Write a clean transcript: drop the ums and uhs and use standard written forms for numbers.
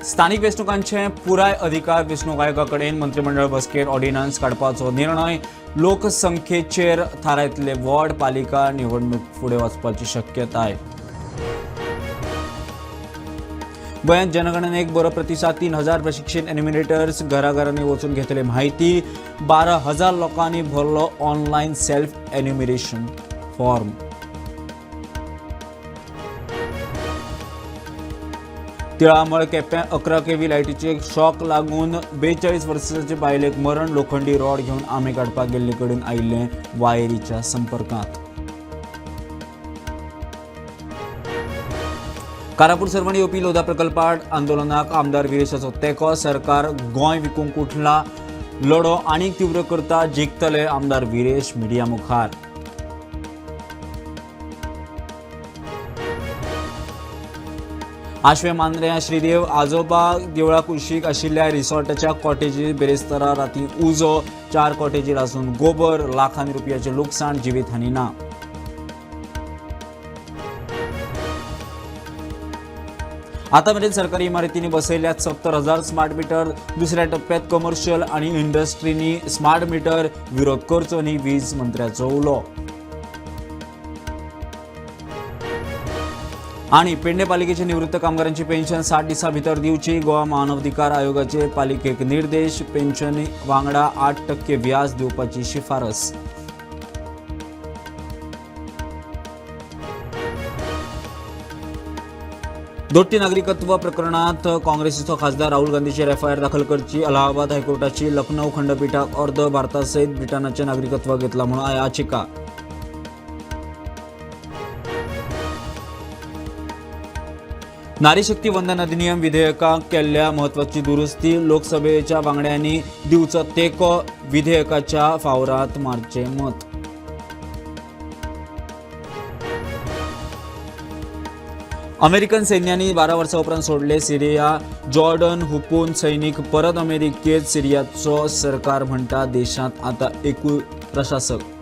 स्थानीक वेंचणुकांचे पुराय अधिकार वेंचणूक आयोगा कडेन. मंत्रिमंडळ बसकेत ऑर्डिनन्स काडपाचो निर्णय. लोकसंख्येचेर थारायतले वॉर्ड. पालिका निवडणूक फुडें वचपाची शक्यताय. गोंयांत जनगणनेक बरो प्रतिसाद. 3000 प्रशिक्षीत एन्युमिनेटर्स घराघरांनी वचून घेतले म्हायती. 12,000 लोकांनी भरलो ऑनलायन सेल्फ एन्युमिरेशन फॉर्म. तिळामळ केप्यां 11 केव्ही लायटीचे शॉक लागून 42 वर्सांचे बायलेक मरण. लोखंडी रॉड घेवन आमे काडपाक गेल्ले कडेन आयिल्ले वायरीच्या संपर्कांत. कारापूर सर्वणी येवपी लोधा प्रकल्पात आंदोलनाक आमदार विरेशाचो तेंको. सरकार गोंय विकूंक उठला, लढो आनीक तीव्र करता, जिखतले आमदार विरेश मिडिया मुखार. आश्वें मांद्र्यां श्रीदेव आजोबा देवळा कुशीक आशिल्ल्या रिसॉर्टाच्या कॉटेजी बिरेस्तारा राती उजो. 4 कॉटेजीर आसून गोबर. लाखांनी रुपयाचें लुकसाण, जिवीत हानी ना. आता मेरेन सरकारी इमारतींनी बसयल्यात 70,000 स्मार्ट मीटर. दुसऱ्या टप्प्यात कमर्शियल आणि इंडस्ट्रींनी स्मार्ट मीटर. विरोध करचो न्ही, वीज मंत्र्याचो उलो. आणि पेडणे पालिकेचे निवृत्त कामगारांची पेन्शन 60 दिसां भितर दिवची. गोवा मानवाधिकार आयोगाचे पालिकेक निर्देश. पेन्शन वांगडा 8% व्याज दिवपाची शिफारस. दोट्टी नागरिकत्व प्रकरणात काँग्रेसीचो खासदार राहुल गांधीचेर एफआयआर दाखल करची अलाहाबाद हायकोर्टाची लखनौ खंडपीठाक अर्द. भारतासहित ब्रिटनाचे नागरिकत्व घेतला म्हणून याचिका. नारी शक्ती वंदन अधिनियम विधेयकाक केल्ल्या म्हत्वाची दुरुस्ती. लोकसभेच्या वांगड्यांनी दिवचो तेंको. विधेयकाच्या फावरात मारचें मत. अमेरिकन सैन्यांनी 12 वर्सां उपरांत सोडले सिरिया. जॉर्डन हुपून सैनिक परत अमेरिकेत. सिरियाचो सरकार म्हणटा देशांत आता एकूय प्रशासक.